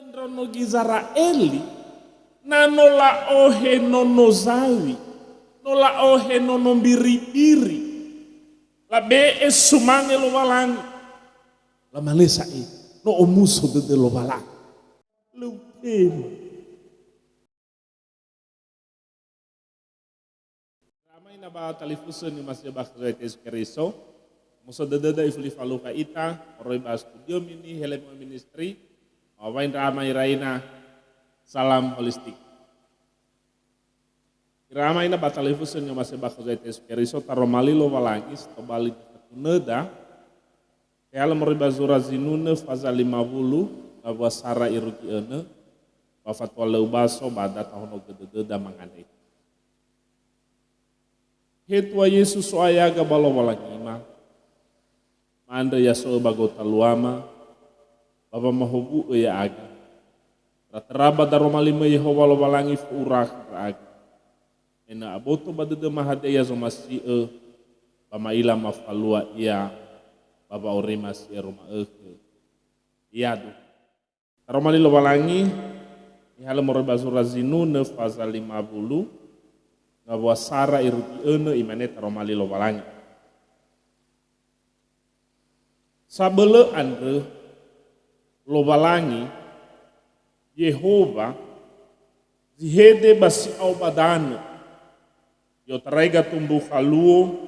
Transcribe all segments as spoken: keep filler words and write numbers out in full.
Ndraono Gizera'eli, na no la'ohe nono zawi, no la'ohe nono mbiribiri, labe'e sumange Lowalangi. Lamane sa'ae, no omuso dödö Lowalangi. Lö utema. Ira ama ina ba talifusö ni'omasi'ö ba khö Zo'aya Yesu Keriso, muso dödöda ifuli falukha ita, moroi ba studio mini Helemo Ministry, awai ndra ama ira ina, salam holistik. Ira ama ina ba talifusö ni'omasi'ö ba khö Zo'aya Yesu Keriso, taroma li Lowalangi, si tobali nifatunöda, Tehalö moroi ba zura Zinunö faza lima wulu, ngawua sara irugi önö, ba fatua lö ubaso ba da tahonogö dödöda mangandrö. He Tua Yesu So'aya aga ba Lowalangima, ma'andrö ya so'ö ba gotaluama, ba wamahowu'ö ya'aga. Tera-tera ba daroma li-Mö Yehowa Lowalangi fo'ura khö ndra'aga. Ena'ö aboto ba dödöma hadia ia zomasi'ö, ba ma'ila mafalua ia ba wa'aurima si öru ma'ökhö. Yadu. Taroma li Lowalangi, nihalö moroi ba zura Zinunö faza lima wulu, ngawua sara irugi önö, imane taroma li Lowalangi. Sabölö andrö, Lowalangi, Yehowa, zi hede ba si'ao ba danö, i'otarai gatumbukha luo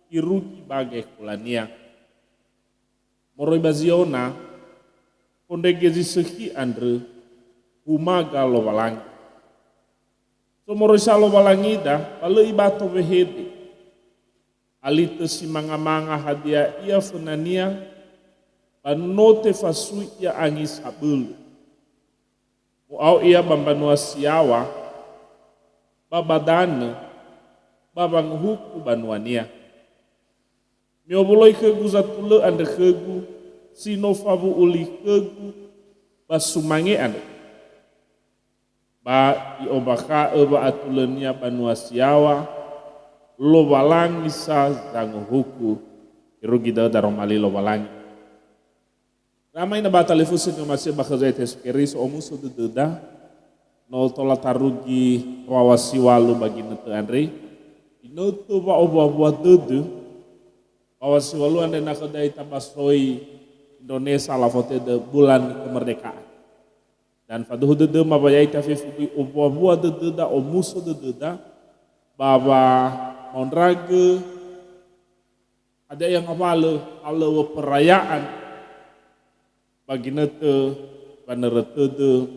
irugi ba gekulania. Moroi ba Ziona, fondrege zi sökhi andrö, humaga Lowalangi. So moroi sa Lowalangida, ba lö ibato wehede. Alitö si manga-manga hadia ia fönania, ba no tefasui ia angi sabölö. Mu'ao ia ba mbanua si yaŵa, ba ba danö, ba wanguhuku banuania. Mi'owuloi khögu zatulö andrö khögu, si no fawu'u li khögu ba sumange andrö. Ba i'ombakha'ö wa'atulönia banua si yaŵa, Lowalangi sa zanguhuku, irugi da'ö daroma li Lowalangi. Ira ama ina ba talifusö ni'omasi'ö ba khö Zo'aya Yesu Keriso, omuso dödöda, no tola tarugi mbaŵa si ŵalu ba ginötö andre, ginötö wa'owua-wua dödö, mbaŵa si ŵalu andre na khöda itabasoi Indonesia lafotödö bulan kemerdekaan. Dan faduhu dödöma wa ya'ita fefu gui owua-wua dödöda, omuso dödöda, ba wamaondragö hadia ia ngawalö halöŵö perayaan ba ginötö wanörö tödö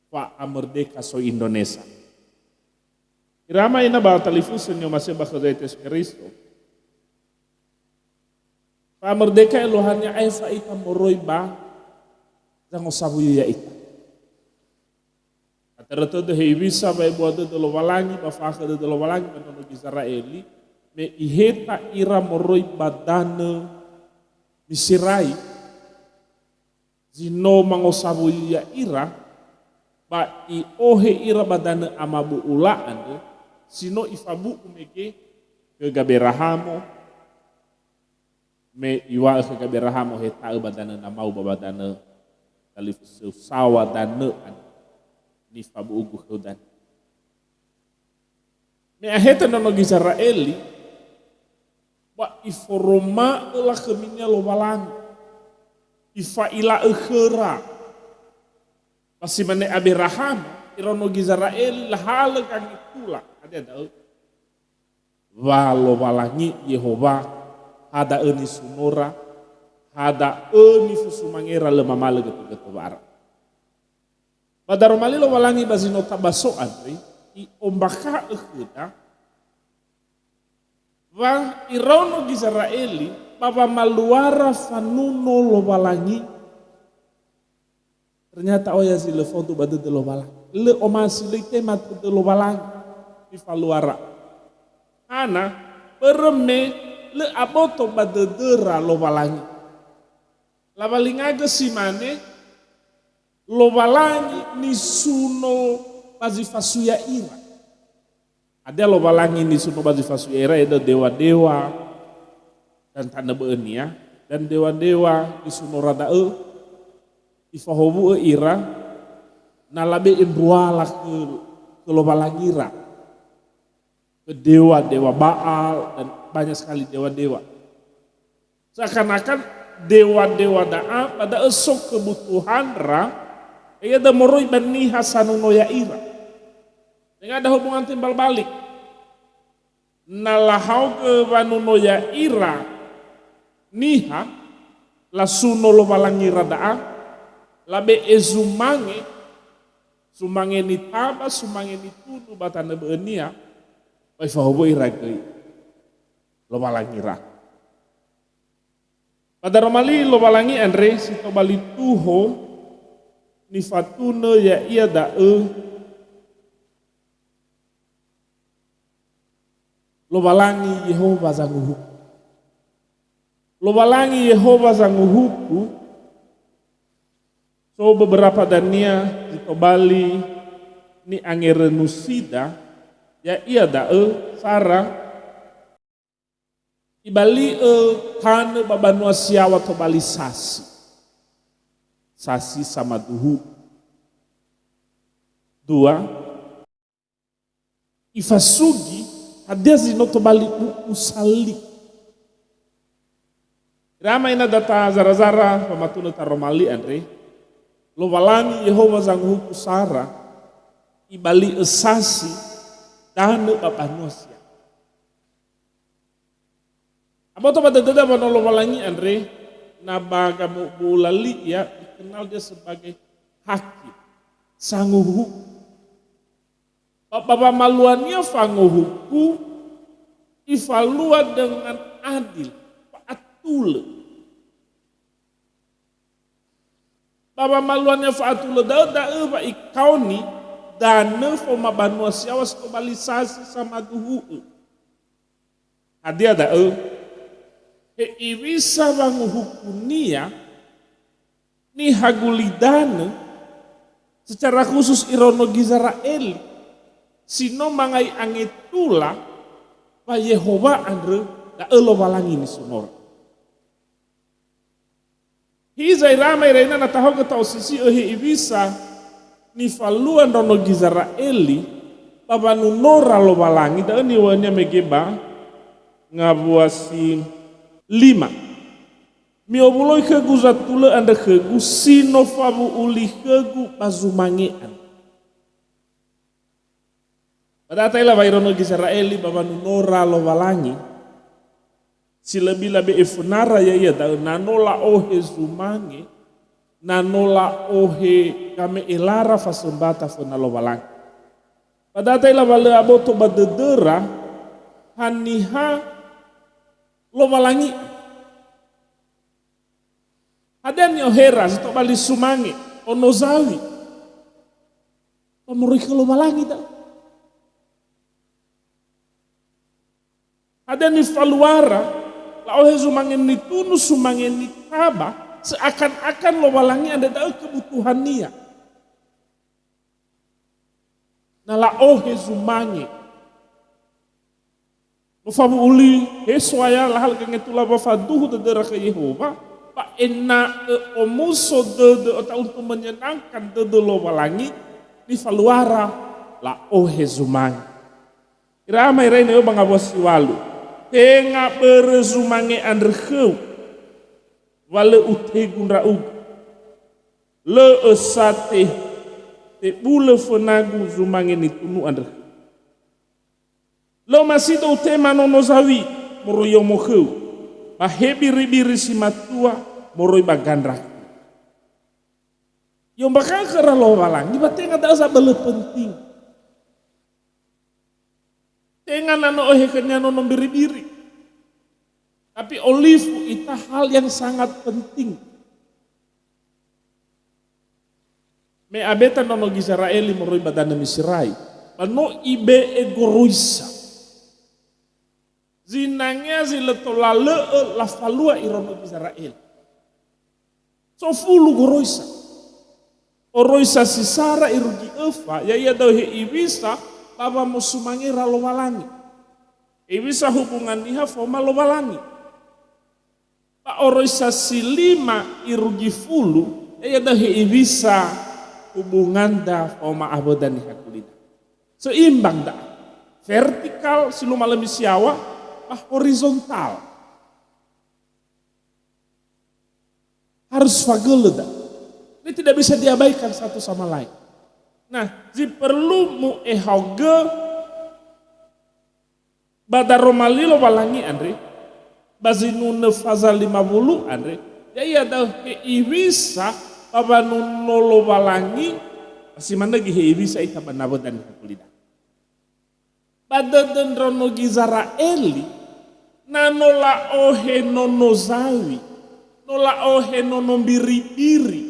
fa'amerdeka soi Indonesia. Ira ama ina ba talifusö ni'omasi'ö ba khö Zo'aya Yesu Keriso. Fa'amerdeka eluahania aefa ita moroi ba zangosawuyu ya'ita. Atörö tödö hewisa wa'ebua dödö Lowalangi ba fa'akhö dödö Lowalangi ba ndraono Gizera'eli, me iheta ira moroi ba danö Miserai, zi no mangosawuyu ya'ira, ba i'ohe ira ba danö amabu'ula andrö, si no ifabu'u mege khö Gaberahamo, me iŵa'ö khö Gaberahamo, "Heta'ö ba danö namau ba ba danö talifusöu, saŵa danö andrö nifabu'ugu khöu danö." Me aheta ndraono Gizera'eli, ba iforoma'ö lakhöminia Lowalangi, ifa'ila'ö khöra. Ba si mane Aberahamo, iraono Gizera'eli lahalö gangetula. Hadia da'ö? Wa Lowalangi Yehowa, ha da'ö nisunora, ha da'ö nifusumangera, lö mamalö götö-götö wa'ara. Ba daroma li Lowalangi ba zi no tabaso andre, i'ombakha'ö khöda wa iraono Gizera'eli ba wamaluara fanuno Lowalangi. Ternyata oya zi lö fondrua ba dödö Lowalangi. Lö omasi, lö itema dödö Lowalangi nifaluara. Hana? Börö me lö aboto ba dödöra Lowalangi. Lawalingagö si mane, Lowalangi nisuno ba zi fasui ya'ira. Hadia Lowalangi nisuno ba zi fasui ya'ira? Edö dewa-dewa dan tanö bö'önia, dan dewa-dewa nisunora da'ö. Ifahowu'ö ira, na labe'e mbuala khö, khö lowalangira, khö dewa-dewa Baal, dan banyak sekali dewa-dewa. Seakan-akan dewa-dewa da'a, ba da'ö so kebutuhanra, ya'ia da'ö moroi ba niha sanuno ya'ira. Dengan ada hubungan timbal balik. Na lahaogö wanuno ya'ira niha, lasuno lowalangira da'a, labe'e zumange, zumange nitaba, zumange nitunu ba tanö bö'önia, ba ifahowu'ö ira göi lowalangira. Ba daroma li Lowalangi andre si tobali tuho nifatunö, ya'ia da'ö Lowalangi Yehowa zanguhuku. Lowalangi Yehowa zanguhuku, so beberapa dania zi tobali ni'angerönusida, ya'ia da'ö Sara, ibali'ö tanö ba banua si yaŵa tobali sasi. Sasi samaduhu. Dua, ifasugi hadia zi no tobali bu'u sali. Ira ama ina data zara-zara wamatunö taroma li andre, Lowalangi Yehowa zanguhuku Sara, ibali'ö sasi tanö ba banua si yaŵa. Aboto ba dödöda wa no Lowalangi andre, na ba gamobu'u lali ia dikenal dia sebagai hakim, sanguhuku. Ba, ba wamaluania fanguhuku, ifalua dengan adil, fa'atulö. Ba wamaluania fa'atulö da'ö, da'ö wa ikaoni danö faoma banua si yaŵa si tobali sasi samaduhu'ö. Hadia da'ö? He'iwisa wanguhukunia niha gulidanö, secara khusus iraono Gizera'eli, si no mangai angetula wa Yehowa andrö da'ö Lowalangi nisunora. Hiza ira ama ira ina na tahaogö ta'osisi'ö he'iwisa nifalua ndraono Gizera'eli ba wanunora Lowalangi, da'ö niŵa'önia mege ba ngawua si lima. Mi'owuloi khögu zatulö andrö khögu, si no fawu'u li khögu ba zumange andrö. Ba da'ö ta'ila wa iraono Gizera'eli ba wanunora Lowalangi, si löbi labe'e fönara ya'ia da'ö na no la'ohe zumange, na no la'ohe game'elara fasömbata föna Lowalangi. Ba da'ö ta'ila wa lö aboto ba dödöra haniha Lowalangi. Hadia ni'ohera zi tobali sumange, ono zawi? Ba moroi khö Lowalangi da'ö. Hadia nifaluara, la'ohe zumange nitunu, sumange nitaba, seakan-akan Lowalangi andre da'ö kebutuhannia. Na la'ohe zumange. No fawu'u li, he So'aya, lahalögö ngetula wa faduhu dödöra khö Yehowa, ba ena'ö omuso dödö atau untuk menyenangkan dödö Lowalangi, nifaluara la'ohe zumange. Ira ama ira ina ba ngawua si ŵalu. Tenga börö zumange andrö khöu, wa lö utegu ndra'ugö. Lö'ö sa te-, tebulö fönagu zumange nitunu andrö. Lö omasido utema nono zawi moroi yomo khöu, ba he biribiri si matua moroi ba gandraku. I'ombakha'ö khöra Lowalangi, ba tenga da'ö zabölö penting. Tenga na no öhe khönia nono mbiribiri. Tapi olifu ita hal yang sangat penting. Me abeta ndraono Gizera'eli moroi ba danö Miserai, ba no ibe'e goroisa. Zinangea zi lö tola lö'ö lafalua iraono Gizera'eli. Sofulu goroisa. Oroisa si sara irugi öfa, ya'ia da'ö he'iwisa ba wamosumangera Lowalangi. He'iwisa hubungan niha faoma Lowalangi. Ba oroisa si lima irugi fulu, Ya'ia da'ö hewisa hubunganda faoma awöda niha gulida. Seimbang da'a. Vertikal si lö ma'alö misiawa, ba horizontal. Harus fagölö da'a. Ini tidak bisa diabaikan satu sama lain. Nah, zi perlu mu'ehaogö ba daroma li Lowalangi andre, ba zinunö faza lima wulu andre, ya'ia da'ö hewisa ba wanuno Lowalangi, ba si manö göi hewisa ita ba nawöda niha gulida. Ba dödö ndraono Gizera'eli, na no la'ohe nono zawi, no la'ohe nono mbiribiri,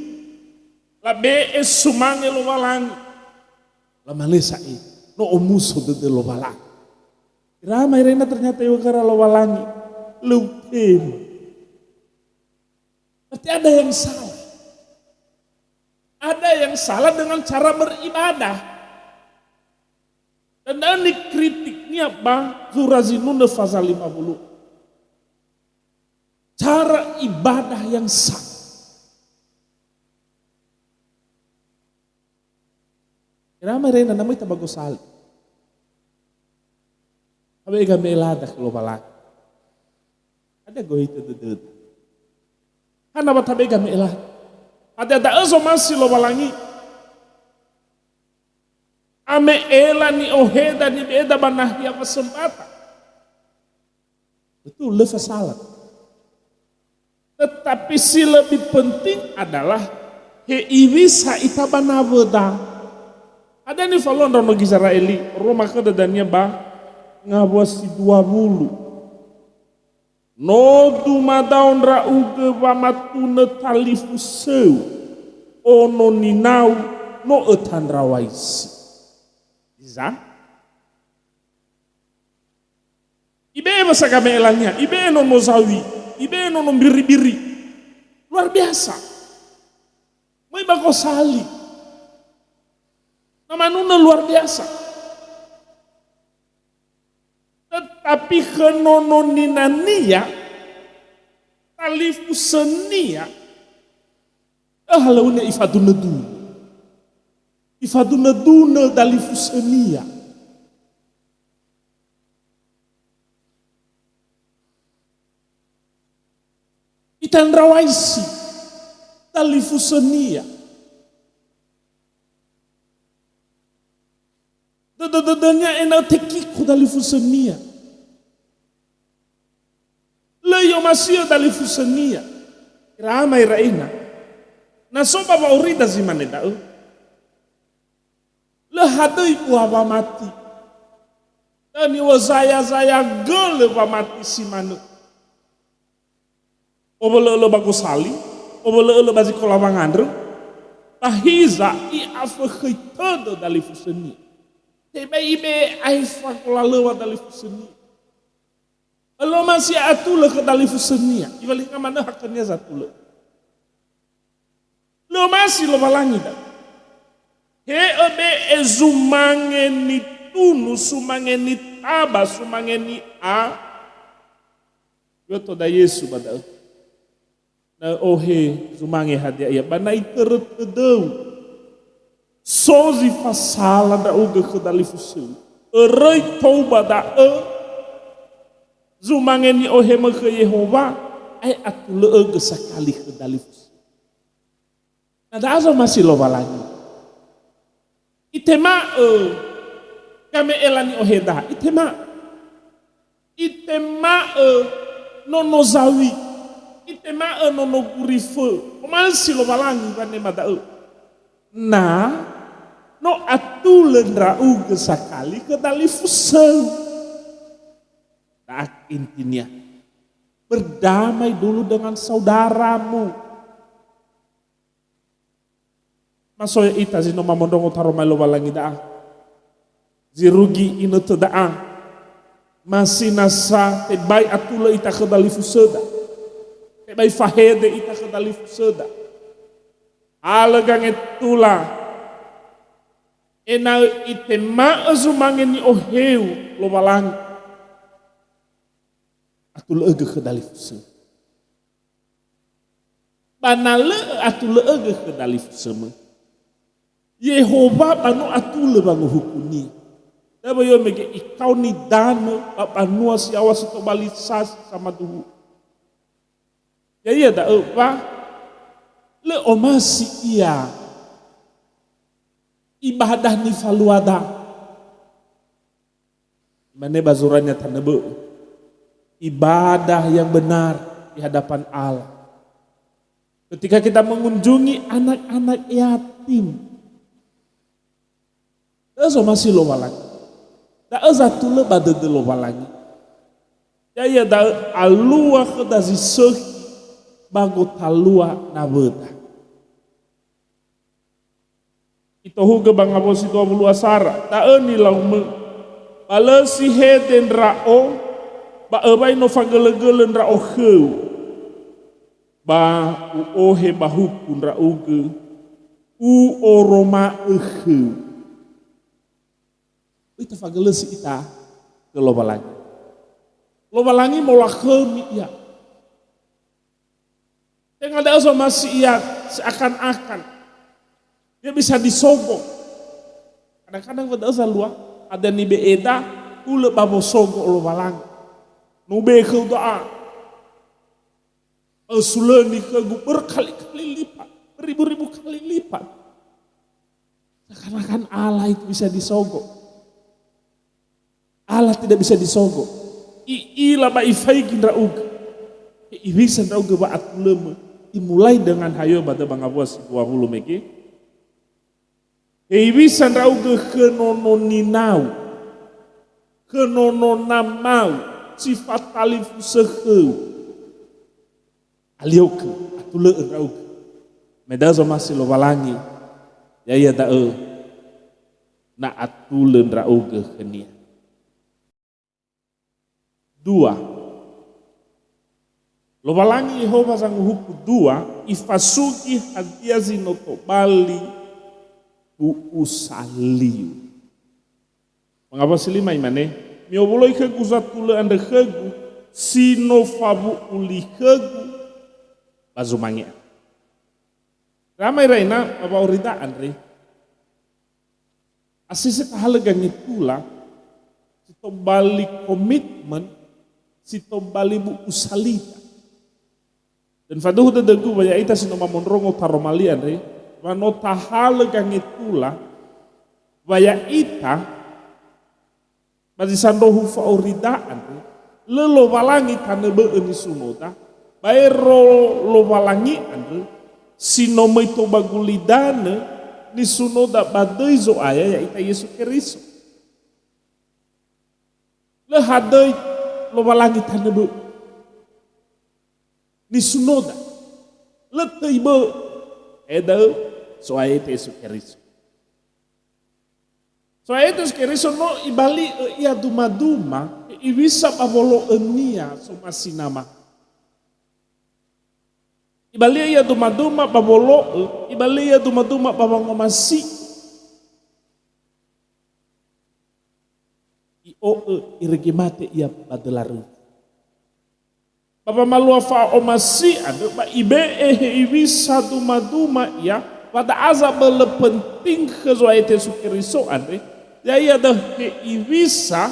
labe'e sumange Lowalangi. Lamane sa'ae, no omuso dödö Lowalangi. Ira ama ira ina, ternyata iŵa'ö khöra Lowalangi, lö utema. Berarti ada yang salah. Ada yang salah dengan cara beribadah. Dan da'ö nikritiknia ba zura zinunö faza lima wulu. Cara ibadah yang salah. Ira ama ira ina, na möi ita ba gosali. Tabe'e game'elada khö Lowalangi. Hadia gohitö dödöda? Hana wa tabe'e game'elada? Hadia da'ö zomasi Lowalangi? Ame'ela ni'oheda nibe'eda ba nahia wasömbata. Betul, lö fasala. Tetapi si lebih penting adalah hewisa ita ba nawöda. Hadia nifalua ndraono Gizera'eli, oroma khöda dania ba ngawua si dua wulu. No dumadao ndra'ugö wamatunö talifusöu, ono ninau, no ötandraw̃aisi. Hiza? Ibe'e wasa game'elania, ibe'e nono zawi, ibe'e nono mbiribiri. Luar biasa. Möi ba gosali. Na manunö luar biasa. Tetapi khö nono ninania, talifusönia, öhalöŵönia ifadunödunö. Ifadunödunö dalifusönia. Itandraw̃aisi dalifusönia. Dödödödönia ena'ö tekiko dalifusönia. Lö i'omasi'ö dalifusönia. Ira ama ira ina. Na so ba wa'aurida zi mane da'ö. Lö hadöi ua wamati. Da'ö ni'ozaya-zaya gölö wamati si manö. Owölö'ölö ba gosali, owölö'ölö ba zikola wangandrö, ba hiza i'afökhöi tödö dalifusönia. Tebai ibe'e aefa golalöŵa dalifusönia. Lö omasi atulö khö dalifusönia, ifalinga manö hakhönia zatulö. Lö omasi Lowalangi da'ö. He öbe'e zumange nitunu, sumange nitaba, sumange ni'a. Iŵa'ö toda Yesu ba da'ö. Na ö'ohe zumange hadia ia, ba na itörö tödöu. So zi fasala ndra'ugö khö dalifusöu. Öröi tou ba da'ö, zumange ni'ohemö khö Yehowa, ae atulö'ögö sakali khö dalifusöu. Na da'a zomasi Lowalangi. Itema'ö game'ela ni'oheda, itema'ö. Itema'ö nono zawi, itema'ö nono gurifö. Omasi Lowalangi wanema da'ö. Na no atulö ndra'ugö sakali khö dalifusöu. Da'a intinia. Berdamai dulu dengan saudaramu. Masoya ita zi no mamondrongo taroma Lowalangi da'a. Zi rugi inötö da'a. Masi nasa tebai atulö ita khö dalifusöda. Tebai fahede ita khö dalifusöda. Halö gangetula. Ena'ö itema'ö zumange ni'oheu Lowalangi. Atulö'ögö khö dalifusö. Ba na lö atulö'ögö khö dalifusömö, Yehowa ba no atulö wanguhukunia. Da'ö yo mege ikaoni danö ba banua si yaŵa si tobali sasi samaduhu. Ya'ia da'ö wa lö omasi ia ibadah nifaluada. Imane ba zurania tanö bö'ö, ibadah yang benar di hadapan Allah. Ketika kita mengunjungi anak-anak yatim, da'ö zomasi Lowalangi. Da'ö zatulö ba dödö Lowalangi. Ya'ia da'ö alua khöda zi sökhi ba gotalua nawöda. Itohugö ba ngawua si dua wulu asara, da'ö nilaumö, ba lö si hede ndra'o, ba öwai no fagölögölö ndra'o khöu, ba u'ohe ba huku ndra'ugö, u'oroma'ö khöu. Oi tafagölösi ita khö Lowalangi. Lowalangi molakhömi ia. Tenga da'ö zomasi ia seakan-akan. Dia bisa disogo. Kadang-kadang wa da'ö zalua, ada nibe'eda, hulö ba wosogo Lowalangi. Nube khöu da'a. Ösulöni khögu berkali-kali lipat, beribu-ribu kali lipat. Seakan-akan Allah itu bisa disogo. Allah tidak bisa disogo. I'ila ba ifaigi ndra'ugö. Iwisa ndra'ugö wa'atulömö. Dimulai dengan hayo ba dödö ba ngawua si dua wulu mege. Hewisa ndra'ugö khö nono ninau, khö nono namau, si fatalifusö khöu. Alio khöu, atulö'ö ndra'ugö. Me da'ö zomasi Lowalangi, ya'ia da'ö na atulö ndra'ugö khönia. Dua. Lowalangi Yehowa zanguhuku dua, ifasugi hadia zi no tobali bu'usa liu. Ba ngawua si lima imane, mi'owuloi khögu zatulö andrö khögu, si no fawu'u li khögu ba zumange. Rama ira ina, ba wa'aurida andre. Asese tahalö gangetula, si tobali komitmen, si tobali bu'usa lita. Dan faduhu dödögu wa ya'ita si no mamondrongo taroma li andre, wa no tahalö gangetula, wa ya'ita, ba zi sandrohu fa'aurida andre, lö Lowalangi tanö bö'ö nisunoda, baero Lowalangi andrö, si no möi tou ba gulidanö nisunoda ba döi Zo'aya ya'ita Yesu Keriso. Lö hadöi Lowalangi tanö bö'ö nisunoda. Lö töi bö'ö, e da'ö Zo'aya ya'ita Yesu Keriso. So'aya Yesu Keriso no ibali'ö ia duma-duma, iwisa ba wolo'önia somasi Nama. Ibali'ö ia duma-duma ba wolo'ö, ibali'ö ia duma-duma ba wangomasi. I'o'ö irege mate ia ba döla röfu. Ba wamalua fa'omasi andrö, ba ibe'e he'iwisa duma-duma ia, wa da'a zabölö penting khö Zo'aya Yesu Keriso andre, ya'ia da'ö he'iwisa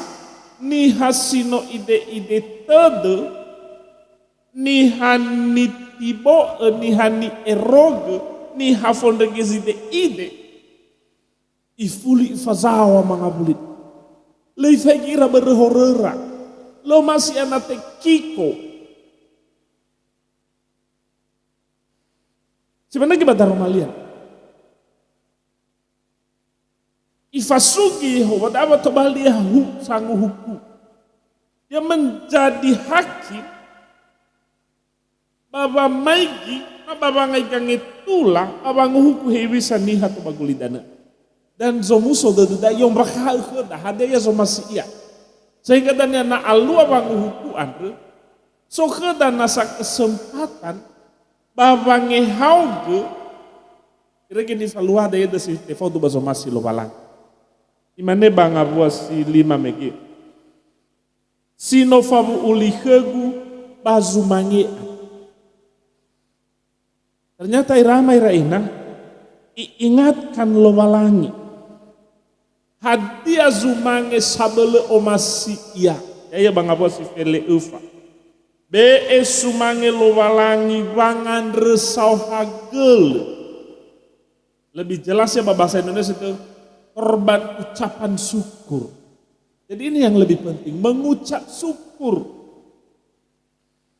niha si no ide-ide tödö, niha nitibo'ö, niha ni'erogö, niha fondrege zide-ide. Ifuli ifazaŵa mangawuli. Lö ifaigi ira börö horöra. Lö omasi ana tekiko. Si manö göi ba daroma lia. Ifasugi Yehowa, da'a wa tobali ia hu-, sanguhuku. Ia menjadi hakim ba wamaigi, ba wangai gangetula, ba wanguhuku he'iwisa niha tou ba gulidanö. Dan zomuso dödöda, i'ombakha'ö khöda, hadia ia zomasi ia. Sehingga dania na alua wanguhuku andrö, so khöda nasa kesempatan, ba wangehaogö, irege nifaluada ia dösi tefaudu ba zomasi Lowalangi. Imane ba ngawua si lima mege. Si no fawu'u li khögu ba zumange andrö. Ternyata ira ama ira ina, iingatkan Lowalangi. Hadia zumange sabölö omasi ia? Ya'ia ba ngawua si fele öfa. Be'e sumange Lowalangi wangandrö saohagölö. Lebih jelas ya ba bahasa Indonesia itu, korban ucapan syukur. Jadi ini yang lebih penting, mengucap syukur.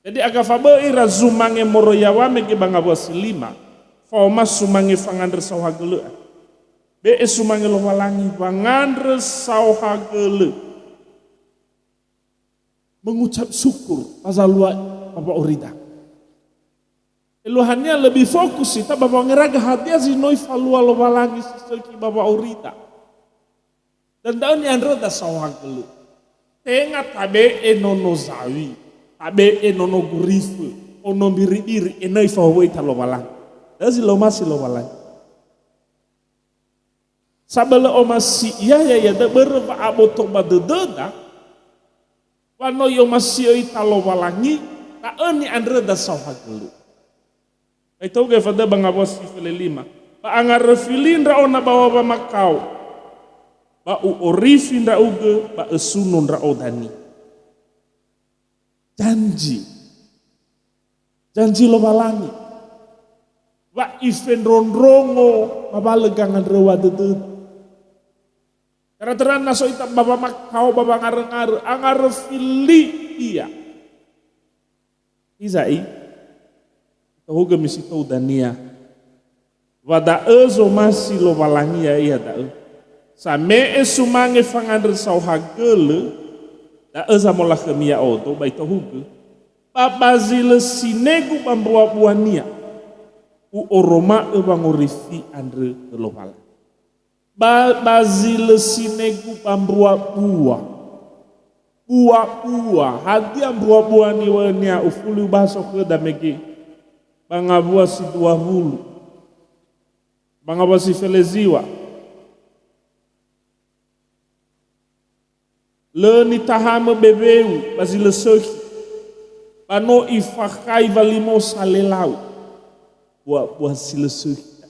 Jadi agafa böi ira zumange moroi yaŵa mege ba ngawua si lima, faoma sumange fangandrö saohagölö. Be'e sumange Lowalangi wangandrö saohagölö. Mengucap syukur ba zalua ba wa'aurida. Eluahania lebih fokus ita ba wangeraga hadia zi no ifalua Lowalangi si sökhi ba wa'aurida. Dan da'ö ni'andröda saohagölö. Tenga tabe'e nono zawi, tabe'e nono gurifö, ono mbiribiri, ena'ö ifahowu'ö ita Lowalangi. Da'ö zi lö omasi Lowalangi. Sabölö omasi ia, ya'ia da'ö börö wa'aboto ba dödöda, wa no i'omasi'ö ita Lowalangi, da'ö ni'andröda saohagölö. Ba itohugö fada ba ngawua si fele lima. Ba angaröfi li ndra'o na ba waŵa makao. Ba u'orifi ndra'ugö, ba ösuno ndra'o dania. Janji. Janji Lowalangi. Wa ifendrondrongo ba wa lö gangandröŵa dödöda. Tera-tera na so ita ba wamakao ba wangarö-ngarö, angaröfi li ia. Iza'i, itohugö misi tou dania. Wa da'ö zomasi Lowalangi ya'ia da'ö. Same'e sumange fangandrö saohagölö, da'ö zamolakhömi ya'odo ba itohugö. Ba ba zi lö sinegu ba mbuabuania, u'oroma'ö wangorifi andrö khö Lowalangi. Ba, ba zi lö sinegu ba mbuabua. Buabua. Hadia mbuabua niŵa'önia, ufuli ubaso khöda mege. Ba ngawua si dua wulu. Ba ngawua si fele ziŵa. Lö nitahamö beweu ba zi lö sökhi. Ba no ifakhai walimo salelau. Buabua si lö sökhi.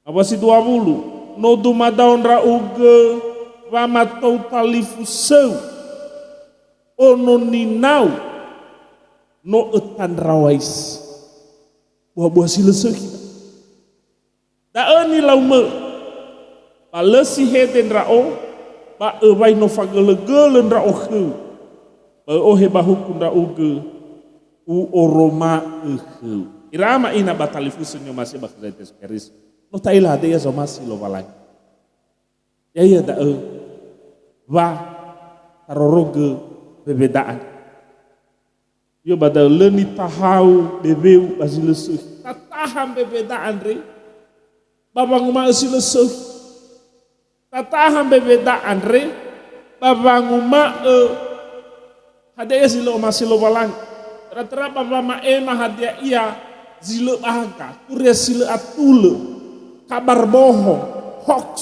Ngawua si dua wulu, no dumadao ndra'ugö wamatou talifusöu, ono ninau, no ötandraw̃aisi. Buabua si lö sökhi. Da'ö nilaumö, ba lö si hede ndra'o, ba öŵai no fagölögölö ndra'o khöu, ba ö'ohe ba huku ndra'ugö, u'oroma'ö khöu. Ira ama ina ba talifusö ni'omasi ba khö Yesu Keriso. No ta'ila hadia ia zomasi Lowalangi. Ya'ia da'ö wa tarorogö bebeda andre. Yo ba da'ö lö nitahau beweu ba zi lö sökhi. Tataha mbebeda andre ba wanguma'ö si lö sökhi. Tataha mbebeda andre ba wanguma'ö hadia ia zi lö omasi Lowalangi. Tera-tera ba wama'ema hadia ia zi lö baga, turia si lö atulö, kabar bohong, hoax.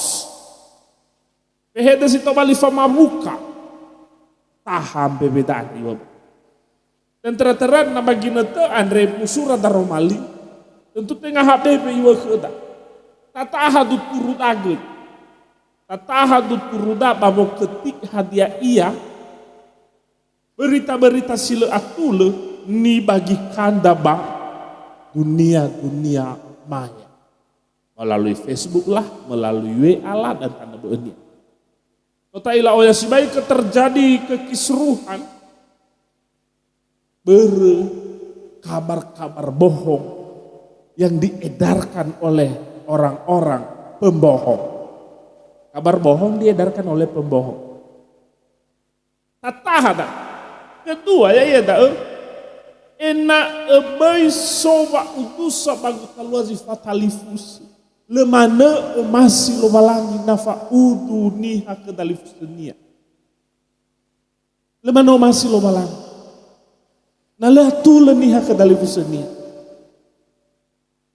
Pehede si tobali famawuka. Taha mbebeda andre iŵa'ö. Dan tera-tera na ba ginötö andre musura daroma li, tentu tenga habebe iŵa'ö khöda. Tataha duturu dagö. Tataha duturuda ba woketik hadia ia berita-berita si lö atulö nibagi kanda ba dunia-dunia maya. Melalui Facebook lah, melalui W A lah, dan tanö bö'önia. No ta'ila oya sibai ke terjadi kekisruhan, börö kabar-kabar bohong yang diedarkan oleh orang-orang pembohong. Kabar bohong diedarkan oleh pembohong. Tataha da. Kedua, ya'ia da'ö, ena'ö böi so wa'udusa ba gotalua zi fatalifusö. Lö manö omasi Lowalangi na fa'udu niha khö dalifusönia. Lö manö omasi Lowalangi na lö atulö niha khö dalifusönia.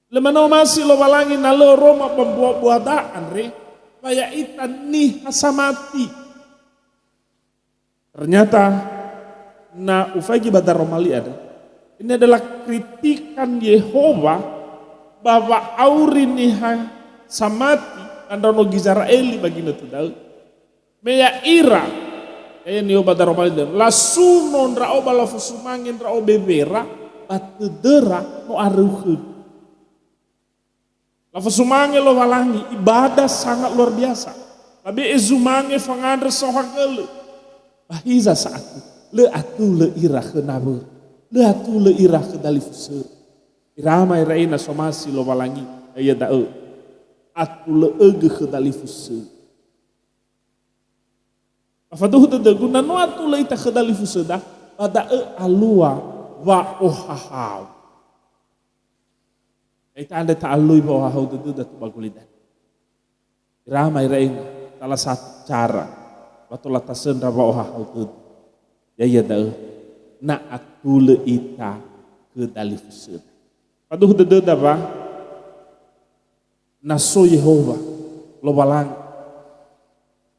Lö manö omasi Lowalangi na lö öroma ba mbuabuada andre, ba ya'ita niha samati. Ternyata, na ufaigi ba daroma li andre, ini adalah kritikan Yehowa ba wa'auri niha samati ba ndraono Gizera'eli ba ginötö da'ö. Me ya'ira, ya'ia niŵa'ö ba daroma li da'ö, lasuno ndra'o ba lafosumange ndra'o bewera, ba tödöra no aröu khögu. Lafosumange Lowalangi, ibadah sangat luar biasa. Labe'e zumange fangandrö saohagölö. Ba hiza sa'atö, lö atulö ira khö nawöra. Lö atulö ira khö dalifusöra. Ira ama ira ina somasi Lowalangi, ya'ia da'ö, atulö'ögö khö dalifusöra. Ba faduhu dödögu, na no atulö ita khö dalifusöda, ba da'ö alua wa'ohahau. Ya'ita andre ta'alui wa'ohahau dödöda tu ba gulidanö. Ira ama ira ina, salah satu cara, ba tola tasöndra wa'ohahau dödö. Ya'ia da'ö, na atulö ita khö dalifusöda. Faduhu dödöda wa, na so Yehowa, Lowalangi.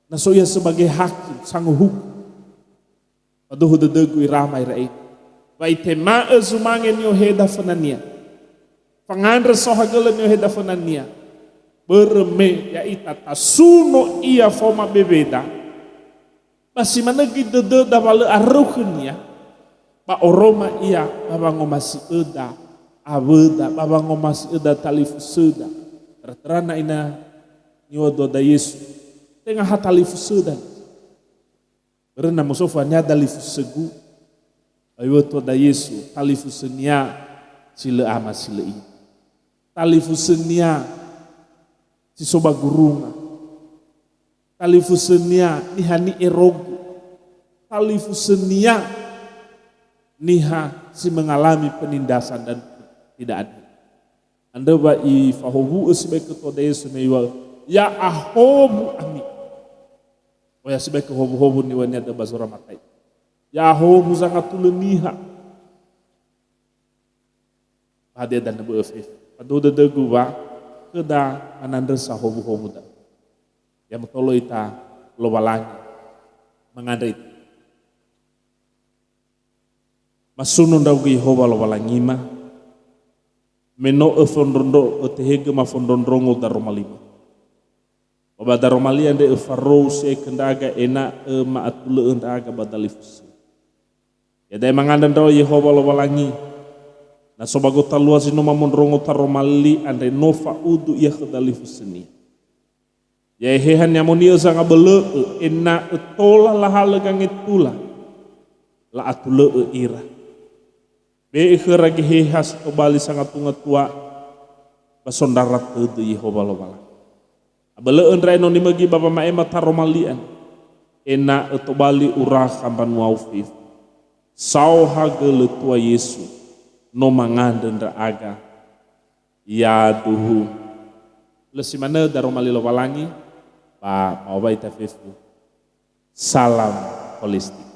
Na so Ia sebagai hakim, sangohuku. Faduhu dödögu ira ama ira ina. Wa itema'ö zumange ni'oheda föna-Nia. Fangandrö saohagölö ni'oheda föna-Nia. Börö me ya'ita tasuno Ia faoma beweda. Ba si manö göi dödöda wa lö aröu khö-Nia, ba oroma Ia ba wangomasi'öda awöda, ba wangomasi'öda talifusöda. Tera-tera na ina niŵa'ö tuada Yesu, tenga ha talifusöda. Börö na musofu haniha dalifusögu, ba iŵa'ö tuada Yesu, talifusö-Nia si lö ama si lö ina. Talifusö-Nia si so ba gurunga. Talifusö-Nia niha ni'erogu. Talifusö-Nia niha si mengalami penindasan dan tidak adil. Andrö wa ifahowu'ö sibai khö tuada Yesu me iŵa'ö, "Ya'ahowu ami." Oya sibai khö howuhowu niŵa'ö-Nia da'ö ba zura mata'i. "Ya'ahowu zangatulö niha." Ba hadia danö bö'ö fefu. Faduhu dödögu wa, khöda manandrösa howuhowu da'ö. Ya motolo ita Lowalangi. Mangandrö ita. Masuno ndra'ugö Yehowa Lowalangima, me no öfondrondro-, ötehegö mafondrondrongo daroma lima. Ba ba daroma li andre öfarou si'aekhö ndra'aga ena'ö ma'atulö'ö ndra'aga ba dalifusö. Ya'e da'e mangandrö ndra'o Yehowa Lowalangi, na so ba gotalua zi no mamondrongo taroma li andre no fa'udu ia khö dalifusönia. Ya'e Eheha ni'amoni'ö zangabölö'ö ena'ö tola lahalö gangetula, la'atulö'ö ira. Be'e khöra Geheha si tobali sangatungatua ba sondrara tödö Yehowa Lowalangi. Abölö'ö ndra enoni mögi ba wama'ema taroma li andre, ena'ö tobali urakha mbanuau fefu. Saohagölö tua Yesu, no mangandrö ndra'aga. Yaduhu. Lö si manö daroma li Lowalangi, ba ma'owai ita fefu. Salam holistik.